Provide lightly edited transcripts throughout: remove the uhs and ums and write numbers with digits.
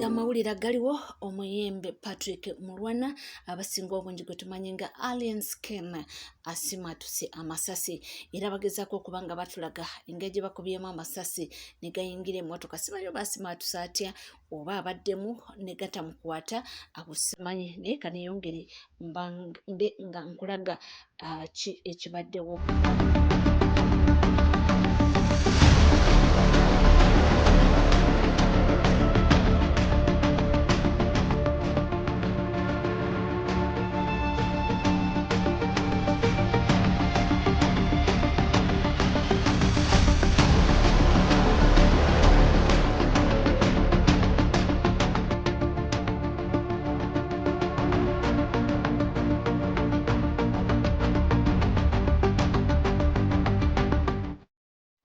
Amawulire agaliwo omuyembe Patrick Mulwana abasinga obungi gwe tumanyi nga Alien Skin asimatuse amasasi era bagezaako okuba nga batulaga engeri gye bakubyemu amasasi ne gayingira emmotoka. Simanyi oba asimatuse atya oba abaddemu ne gatamukwata, abo simanyi, naye kaneyongere mbe nga nkulaga ki ekibaddewo.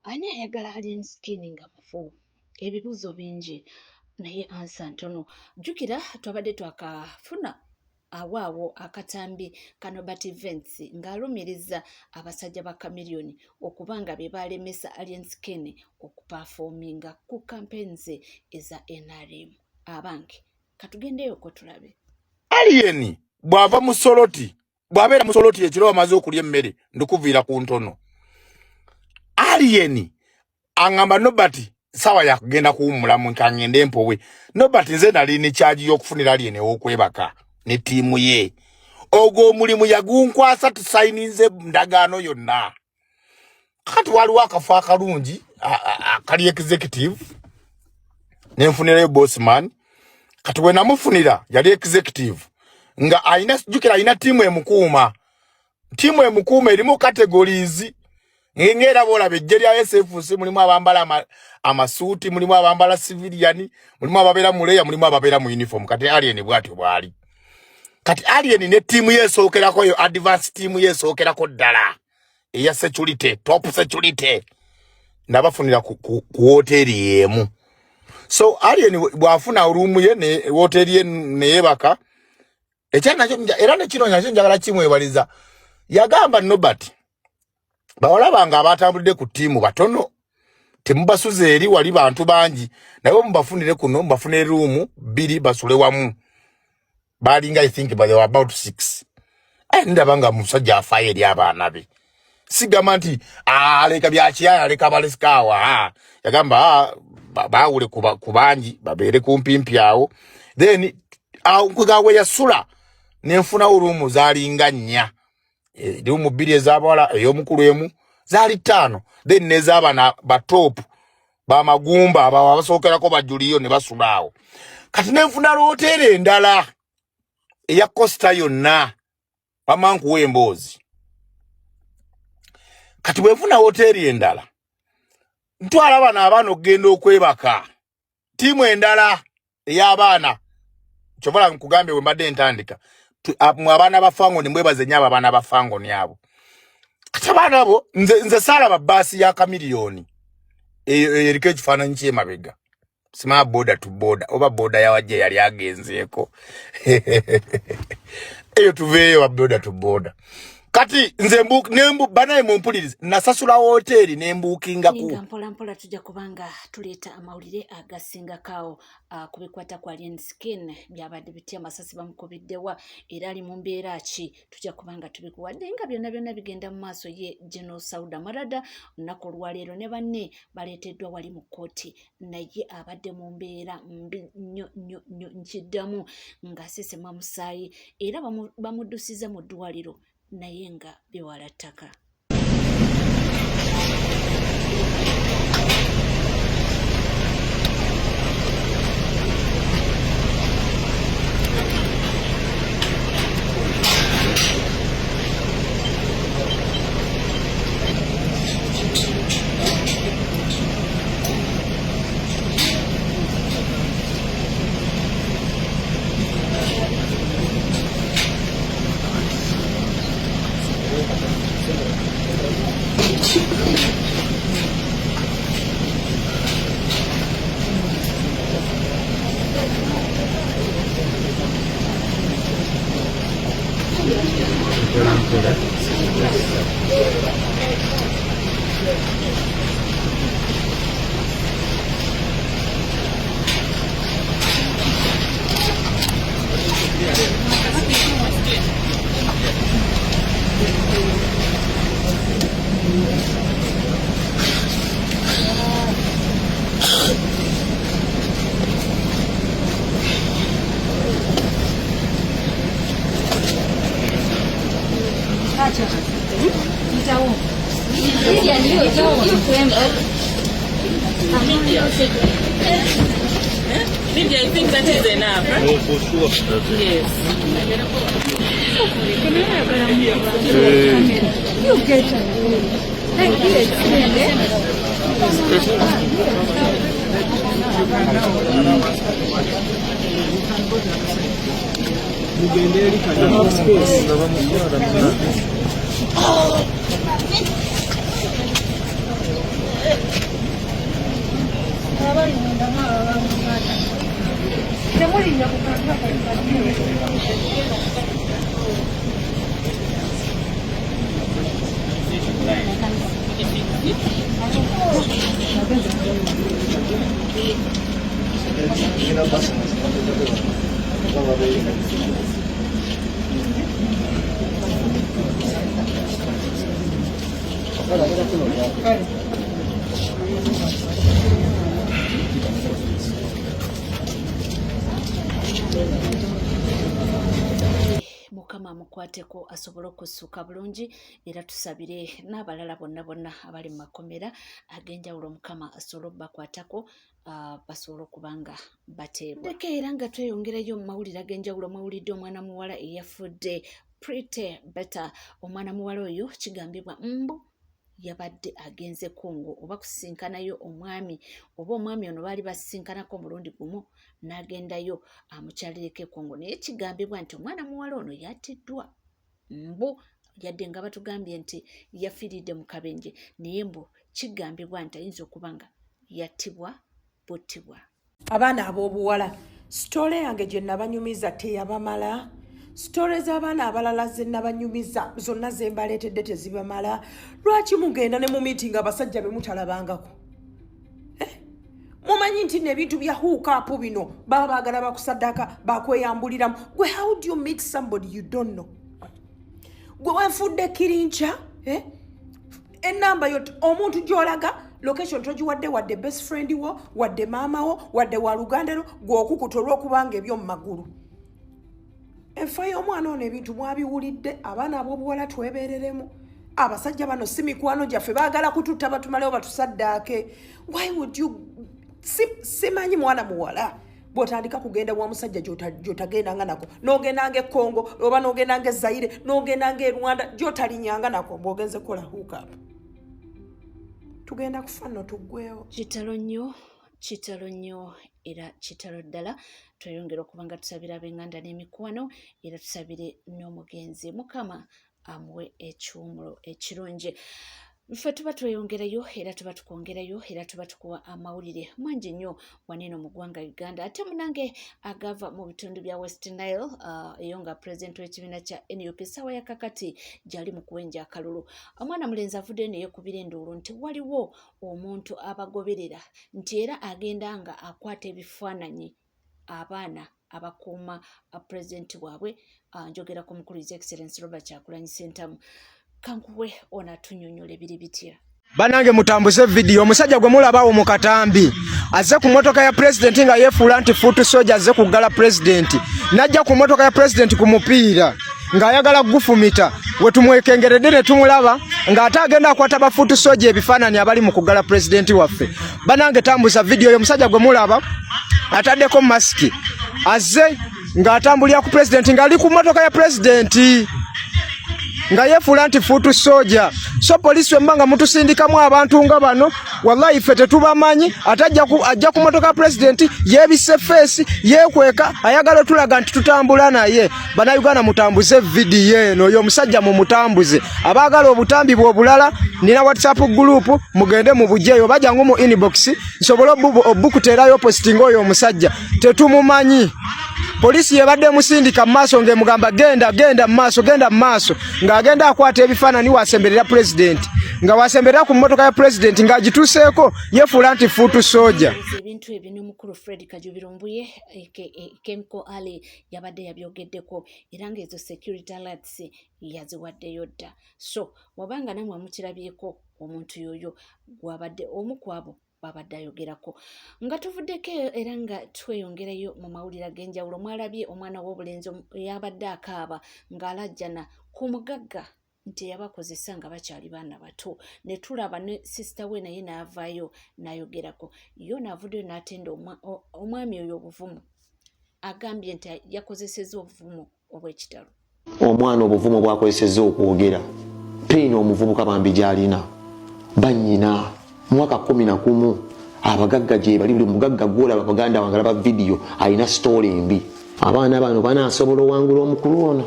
Ani ayagala Alien Skin nga mufu? Ebibuuzo bingi naye ansa ntono. Jjukira twabadde twakafuna awaawo akatambi ka Nobert Events ng'alumiriza abasajja ba Chameleone okuba nga be baalemesa Alien Skin okupafoominga ku campaigns eza NRM. Abange katugendeyoko tulabe. Alien bw'ava mu soloti, bw'abeera mu soloti ekiro bamaze okulya emmere ndikuviira ku ntono. Alien angamba Nobert sawa ya kugenda kuwummulamu nkangende mpowe. Nobert nze nali ne charge y'okufunira Alien ew'okwebaka ne ttiimu ye. Ogwo omulimu yagunkwasa tusayininze ndagaano yonna. Kati waliwo akafo akalungi akali executive nenfunirayo bossman. Kati we namufunira yali executive nga alina, jjukira alina ttiimu emukuuma. Ttiimu emukuuma erimu categories ng'era bw'olaba eggye lya SFC mulimu abambala amasuuti, mulimu abambala civilian, mulimu ababeera mu leya, mulimu ababeera mu uniform. Kati Alien bw'atyo bw'ali. Kati Alien ne ttiimu ye esookerako, yo advance ttiimu ye esookerako ddala eya security, top security, nabafunira ku woteeri y'emu. So Alien bw'afuna ruumu ye ne woteeri ye neyebaka ekya nakyo, era ne kino nakyo njagala kimwebaliza. Yagamba Nobert, bawala bange abatambulidde ku ttiimu batono, temubasuza eri wali bantu bangi, naye mubafunire kuno, mubafunire ruumu bbiri basule wamu. Balinga I think but they were about 6. Aye ndaba nga musajja afaayo eri abaana be. Sigamba nti aleka byakiyaya, aleka balesikawa. Yagamba baawule ku bangi babeere kumpimpi awo. Then nkugawe yasula nenfunawo ruumu zalinga 4, ruumu 2 ez'abawala, ey'omukulu emu, zaali 5. Then n'ez'abaana batoopu bamagumba abo abasookerako bajuliyo ne basula awo. Kati nenfuna lwoteeri endala eya Costa yonna bamankuwa emboozi. Kati bwenfuna woteeri endala ntwala bano abaana okugenda okwebaka, ttiimu endala ey'abaana. Kyovala nkugambye bwe mbadde ntandika, mwe abaana ba Fangoni mwebaze nnyo abo abaana ba Fangoni abo. Kati abaana abo nze saalaba bbaasi ya Chameleone eyo eriko ekifaananyi ky'emabega, simaa boda to boda oba boda yawajja yali agenzeeko eyo, tuveeyo wa boda to boda. Kati nze banaye mumpulirize, nasasula woteeri nembuukingaku. Nga mpola mpola tujja kubanga tuleeta amawulire agasingako awo ku bikwata ku Alien Skin. Byabadde bitya, amasasi bamukubiddewa, era ali mu mbeera ki? Tujja kubanga tubikuwadde nga byonna byonna bigenda mu maaso. Ye General Sauda Marada olunaku olwaleero ne banne baleeteddwa wali mu kkooti, naye abadde mu mbeera mbi nnyo nnyo nnyo, nkiddamu ng'asesema musaayi, era bamuddusiza mu ddwaliro naye nga biwala ttaka. Maybe I think that is enough. Right? Oh, for sure. Yes. You get Mukama amukwateko asobole okussuuka bulungi, era tusabire n'abalala bonna bonna abali mu makomera ag'enjawulo, Mukama asobole okubakwatako, basobole okuba nga bateebwa. Ndeka era nga tweyongerayo mu mawulire ag'enjawulo, mwawulidde omwana muwala eyafudde Pretty Better. Omwana muwala oyo kigambibwa mbu yabadde agenze Congo oba kusisinkanayo omwami, oba omwami ono baali basisinkanako omulundi gumu n'agendayo amukyalireko e Congo, naye kigambibwa nti omwana muwala ono yattiddwa mbu yadde nga batugambye nti yafiiridde mu kabenje, naye mbu kigambibwa nti ayinza okuba nga yattibwa buttibwa. Abaana ab'obuwala, sitole yange gye nabanyumiza teyabamala, sitole z'abaana abalala ze nabanyumiza zonna ze mbaleetedde tezibamala. Lwaki mugenda ne mu miitingi abasajja be mutalabangako? Mumanyi nti n'ebintu bya hookup bino baba baagala bakusaddaka bakweyambuliramu. Gwe, how do you meet somebody you don't know? Gwe weefudde kirinca, eh? Enamba yo omuntu gy'olaga location togiwadde, wadde best friend wo, wadde maama wo, wadde waluganda lwo. Gwe okukuta olw'okubanga eby'omu magulu. Enfa y'omwana ono ebintu mwabiwulidde. Abaana ab'obuwala, twebereremu. Abasajja bano si mikwano gyaffe, baagala kututta batumalewo batusaddaake. Why would you simanyi mwana muwala bw'otandika kugenda wa musajja gy'otagendanga nako, n'ogendanga e Congo oba n'ogendanga e Zaire, n'ogendanga e Rwanda gy'otalinyanga nako, bw'ogenze kukola hookup, tugenda kufa nno tuggwewo. Kitalo nnyo, kitalo nnyo, era kitalo ddala. Tweyongera okuba nga tusabira ab'enganda n'emikwano, era tusabire n'omugenzi, Mukama amuwe ekiwumulo ekirungi. Ffe tuba tweyongerayo, era tuba tukwongerayo, era tuba tukuwa amawulire mangi nnyo waneeno mu ggwanga Uganda, ate munange agava mu bitundu bya West Nile, eyo nga pulezidenti w'ekibiina kya NUP essaawa ya kakati gyali mu kuwenja akalulu. Omwana mulenzi avuddeyo ne yeekubira enduulu nti waliwo omuntu abagoberera, nti era agenda nga akwata ebifaananyi abaana abakuuma pulezidenti waabwe. Njogera ku mukulu His Excellence Robert Kyagulanyi Ssentamu. Kankuwe ono atunyonnyola ebiri bitya. Banange, mutambuze vidiyo. Omusajja gwe mulabawo mu katambi azze ku motoka ya pulezidenti nga yeefuula nti foot soldier, azze kuggala pulezidenti, n'ajja ku motoka ya pulezidenti ku mupiira ng'ayagala gufumita. We tumwekengeredde ne tumulaba ng'ate agenda akwata ba foot soldier ebifaananyi abali mu kuggala pulezidenti waffe. Banange, tambuza vidiyo. Omusajja gwe mulaba ataddeko masiki azze ng'atambulira ku pulezidenti ng'ali ku motoka ya pulezidenti nga yeefuula nti foot soldier. So poliisi, wemba nga mutusindikamu abantu nga bano, wallahi ffe tetubamanyi. Ate ajja ku motoka ya pulezidenti, yeebisse face, yeekweka, ayagala otulaga nti tutambula naye. Bannayuganda, mutambuze vidiyo eno. Oyo omusajja mumutambuze. Abaagala obutambi bwe obulala, nina WhatsApp group, mugende mu bujeeyo oba jangu mu inbox nsobole obukuteerayo positinga. Oyo omusajja tetumumanyi. Poliisi yebadde emusindika mu maaso ng'emugamba genda genda mu maaso genda mu maaso, ng'agenda akwata ebifaananyi wasemberera pulezidenti, nga wasemberera ku mmotoka ya pulezidenti ng'agituuseeko yefuula nti foot soldier. Ebintu ebyo n'omukulu Fred Kajubi Lumbuye aka Chemical Ali yabadde yabyogeddeko, era ng'ezo security alerts yaziwaddeyo dda. So wabanga namwe mukirabyeko, omuntu yoyo gwabadde omu ku abo babadde ayogerako. Nga tuvuddeko era nga tweyongerayo mu mawulire ag'enjawulo, mwalabye omwana w'obulenzi yabadde akaaba ng'alajjana ku mugagga nti yabakozesa nga bakyali baana bato, ne tulaba ne sister we naye n'avaayo n'ayogerako. Yo n'avuddeyo n'atenda omwami oyo obuvumu, agambye nti yakozesezza obuvumu obw'ekitalo. Omwana obuvumu bwakozesezza okwogera pain omuvubuka bambi gy'alina, bannyina mwaka 11, abagagga gye bali. Buli mugagga gwolaba, baganda wange, alaba vidiyo alina story embi. Abaana bano banaasobola owangula omukulu ono?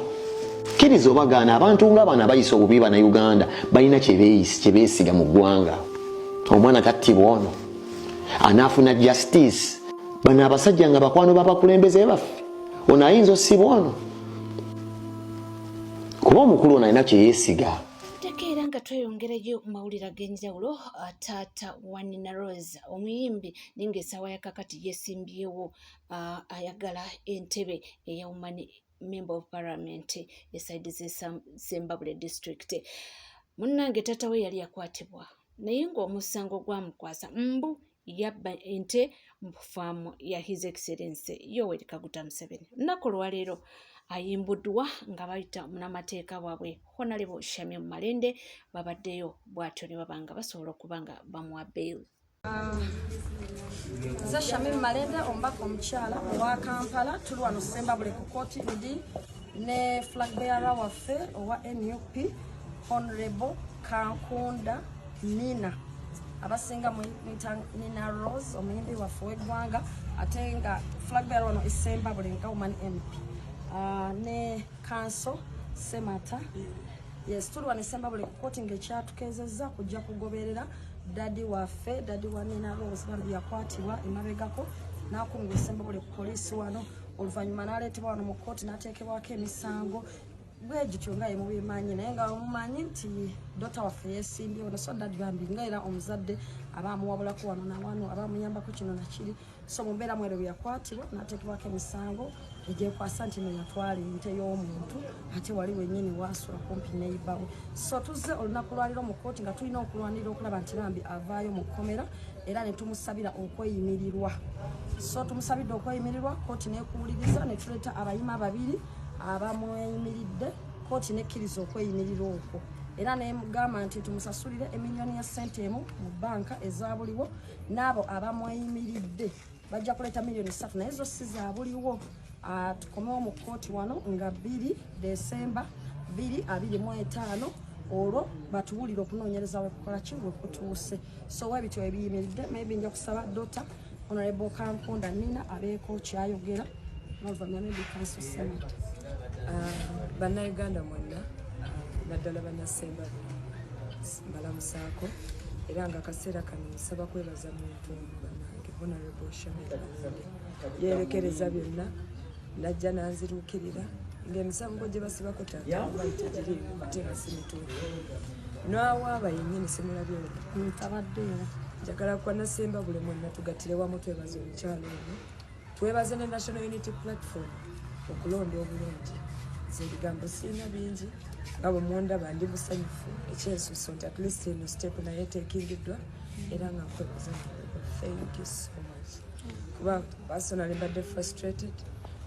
Kkiriza obagaana, abantu nga bano abayisa obubi Bannayuganda balina kyebeesiga mu ggwanga. Omwana tattibwa, ono anaafuna justice? Bano abasajja nga bakwano b'abakulembeze baffe, ono ayinza osibwa ono? Kuba omukulu ono alina kyeyeesiga. Teka era nga tweyongerayo mu mawulire ag'enjawulo, taata wa Nina Rose omuyimbi, ninga essaawa ya kakati yesimbyewo, ayagala entebe eya woman member of parliament e side z'Sembabule district. Munnange, taata we yali yakwatibwa, naye ng'omusango gwamukwasa mbu yabba ente mu faamu ya His Excellence Yoweri Kaguta Museveni. Olunaku olwaleero ayimbuddwa nga bayita munnamateeka waabwe Honorable Shamim Malende, babaddeyo bw'atyo ne baba nga basobola okuba nga bamuwa bail. Nze Shamim Malende, omubaka omukyala owa Kampala. Tuli wano Sembabule ku kooti, ndi ne flag bearer waffe owa NUP, Honorable Kankunda Nina, abasinga muyita Nina Rose, omuyimbi waffe ow'eggwanga, ate nga flag bearer wano Esembabule nga woman MP, ne Counsel Semata. Yes, tuli wano Esembabule ku kooti ng'ekyatukeezezza kujja kugoberera daddy waffe, daddy wa Nina Rose. Bambi yakwatibwa emabegako n'akumibwa Esembabule ku poliisi wano, oluvannyuma n'aleetebwa wano mu kooti n'ateekebwako emisango bwe gityo nga ye mubimanyi. Naye nga mumanyi nti daughter waffe yeesimbye wano, so daddy bambi nga era omuzadde aba amuwabulako wano nawano, aba amuyambako kino nakiri. So mu mbeera mwero bwe yakwatibwa n'ateekebwako emisango egyekwasa nti no yatwala ente y'omuntu, ate wali wennyini waasula kumpi neighbour we. So tuzze olunaku lwaliro mu kooti nga tulina okulwanirira okulaba nti bambi avaayo mu kkomera, era ne tumusabira okweyimirirwa. So tumusabidde okweyimirirwa, kooti nekuwuliriza, ne tuleeta abayima babiri abamweyimiridde. Kooti nekkiriza okweyimirirwa okwo, era nemugamba nti tumusasulire emiliyoni ya ssente 1 mu banka eza buliwo, n'abo abamweyimiridde bajja kuleeta miliyoni 3, naye zo si za buliwo. Tukomewo mu kooti wano nga 2 Desemba 2025, olwo batuwulire okunoonyereza wekukola ki wekutuuse. So webityo ebiyimiridde. Maybe nja kusaba daughter, Honorable Kankunda Nina, abeeko kyayogera n'oluvannyuma maybe Counsel Semata. Bannayuganda mwenna, naddala Bannassembabule, mbalamusaako. Era nga akaseera kano nsaba kwebaza muntu ono bannange, Honorable Shamim Malende. Yeerekereza byonna najja nanziruukirira ng'emisango gye basibako taata wayi tegiriimu, ate nga si mituufu. N'awaaba yennyini simulabyewo. Ntabaddeewo. Njagala kwa Nassembabule mwenna tugattire wamu twebaze omukyalo ono, twebaze ne National Unity Platform okulonda obulungi. Nze ebigambo sirina bingi, nga bwe mundaba ndi musanyufu ekyensuso nti at least eno step naye eteekingiddwa, era nga nkwebaza. Thank you so much, kuba personally mbadde frustrated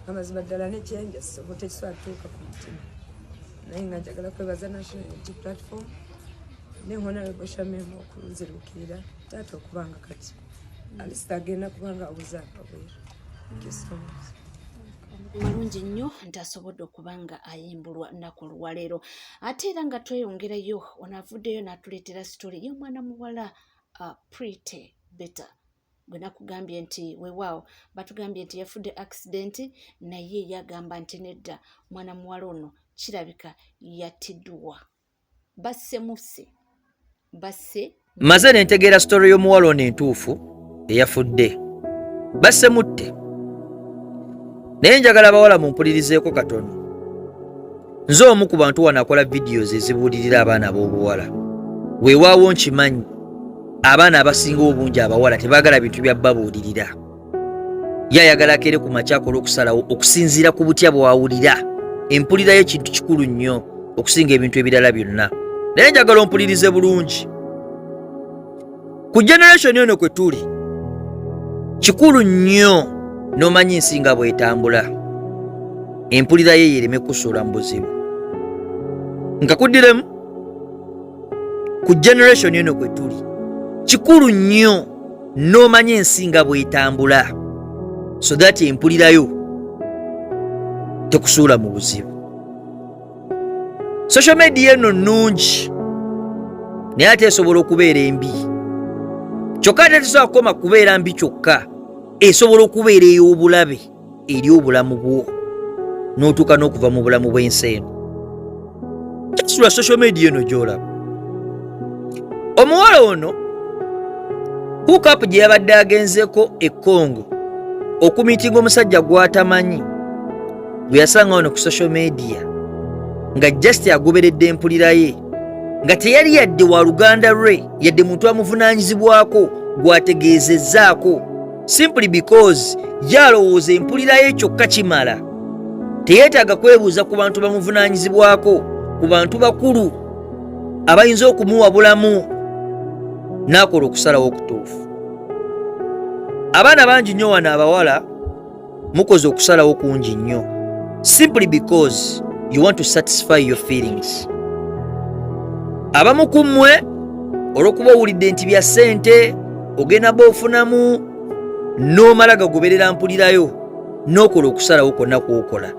amazima ddala nekyenjasobo tekisobola tutuuka ku mutima, naye nga njagala kwebaza National Unity Platform ne Honorable Shamim okunziruukirira taata okubanga kati at least agenda kubanga awuza abweru. Thank you so much. Malungi nnyo nti asobodde okuba nga ayimbulwa nnaku olwaleero. Ate era nga tweyongerayo, ono avuddeyo n'atuleetera story y'omwana muwala Pretty Better, gwe nakugambye nti weewaawo batugambye nti yafudde accident, naye yagamba nti nedda, mwana muwala ono kirabika yattiddwa, basse musse basse. Maze ne ntegeera story y'omuwala ono entuufu eyafudde, basse mutte. Naye njagala abawala mumpulirizeeko katono. Nze omu ku bantu wano akola videos ezibuulirira abaana ab'obuwala. Weewaawo nkimanyi abaana abasinga obungi abawala tebaagala bintu bya babuulirira. Ye ayagala akeere ku makya akole okusalawo okusinziira ku butya bw'awulira. Empulira ye kintu kikulu nnyo okusinga ebintu ebirala byonna. Naye njagala ompulirize bulungi. Ku generation eno kwe tuli kikulu nnyo n'omanya ensi nga bw'etambula, empulira ye yereme kusuula mu buzibu. Nkakuddiremu, ku generation eno kwe tuli kikulu nnyo n'omanya ensi nga bw'etambula so that empulirayo tekusuula mu buzibu. Social media eno nnungi naye ate esobola okubeera embi kyokka, ate tesobola kukoma kubeera mbi kyokka, esobola okubeera ey'obulabe eri obulamu bwo n'otuuka n'okuva mu bulamu bw'ensi eno. Kisula social media eno gy'olaba, omuwala ono hookup gye yabadde agenzeko e Congo okumiitinga omusajja gw'atamanyi gwe yasanga wano ku social media, nga just agoberedde empulira ye, nga teyali yadde wa luganda lwe yadde muntu amuvunaanyizibwako gwategeezezzaako, simply because yalowooza empulira ye kyokka kimala, teyeetaaga kwebuuza ku bantu bamuvunaanyizibwako, ku bantu bakulu abayinza okumuwa bulamu n'akola okusalawo okutuufu. Abaana bangi nnyo wano abawala mukoze okusalawo kungi nnyo simply because you want to satisfy your feelings. Abamu ku mmwe olw'okuba owulidde nti bya ssente ogenda ba ofunamu, n'omala gagoberera mpulirayo n'okola okusalawo kwonna kwokola.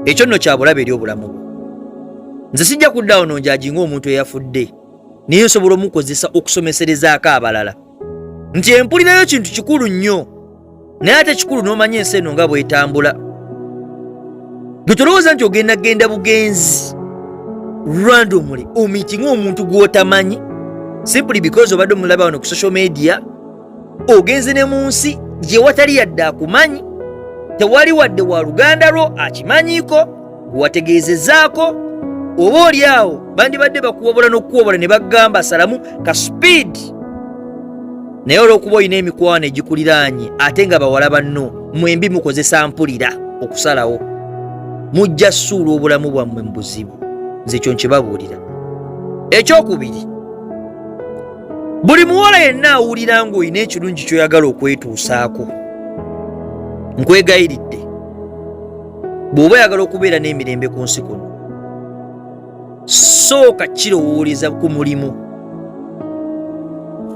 Ekyo nno kyabulabe eri obulamu bwo. Nze sijja kuddaawo nonjajinga omuntu eyafudde, naye nsobola omukozesa okusomeserezaako abalala nti empulirayo kintu kikulu nnyo, naye ate kikulu n'omanya ensi eno nga bw'etambula. Gwe tolowooza nti ogenda genda bugenzi randomly omiitinga omuntu gw'otamanyi simply because obadde omulaba wano ku social media, ogenze ne mu nsi gye watali yadde akumanyi, tewali wadde wa luganda lwo akimanyiiko gwewategeezezaako, oba oli awo bandibadde bakuwabula n'okukuwabula ne bagamba salamu ka speed, naye olw'okuba olina emikwano egikuliraanye ate nga bawala banno mwembi mukozesa mpulira okusalawo, mujja ssuula obulamu bwammwe mu buzibu. Nze ekyo nkibabuulira. Ekyokubiri, buli muwala yenna awulira ng'olina ekirungi ky'oyagala okwetuusaako, nkwegayiridde, bw'oba oyagala okubeera n'emirembe ku nsi kuno, sooka kirowooleza ku mulimu,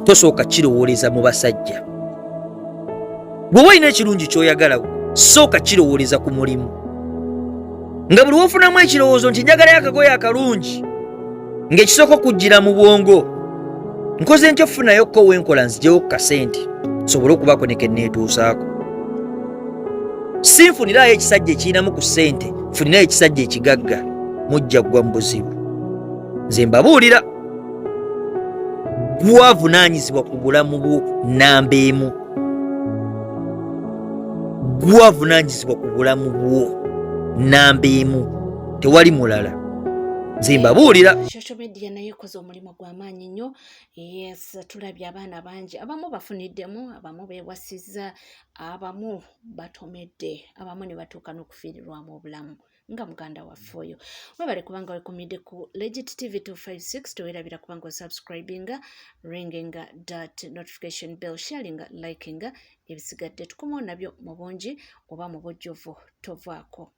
tosooka kirowooleza mu basajja. Bw'oba olina ekirungi ky'oyagala, sooka kirowooleza ku mulimu, nga buli wofunamu ekirowoozo nti njagalayo akagoye akalungi, ng'ekisooka okujjira mu bwongo, nkoze ntya ofunayo ko wenkola nzijewo ku kasente nsobole okubaako ne kenneetuusaako. Sinfunirayo ekisajja ekirinamu ku ssente, funirayo ekisajja ekigagga, mujja ggwa mu buzibu. Nze mbabuulira, gwavunaanyizibwa ku bulamu bwo namba emu, gwavunaanyizibwa ku bulamu bwo namba emu, tewali mulala. Nze mbabuulira. Social media naye ekoze omulimu gw'amaanyi nnyo. Yes, tulabye abaana bangi, abamu bafuniddemu, abamu beewasizza, abamu batomedde, abamu ne batuuka n'okufiirirwamu obulamu nga muganda waffe oyo. Webale kubanga wekumidde ku Legit TV 256. Tewerabira kubanga osubscribinga, ringinga that notification bell, sharinga, likinga. Ebisigadde tukomawo nabyo mu bungi oba mu bujjuvu. Tovaako.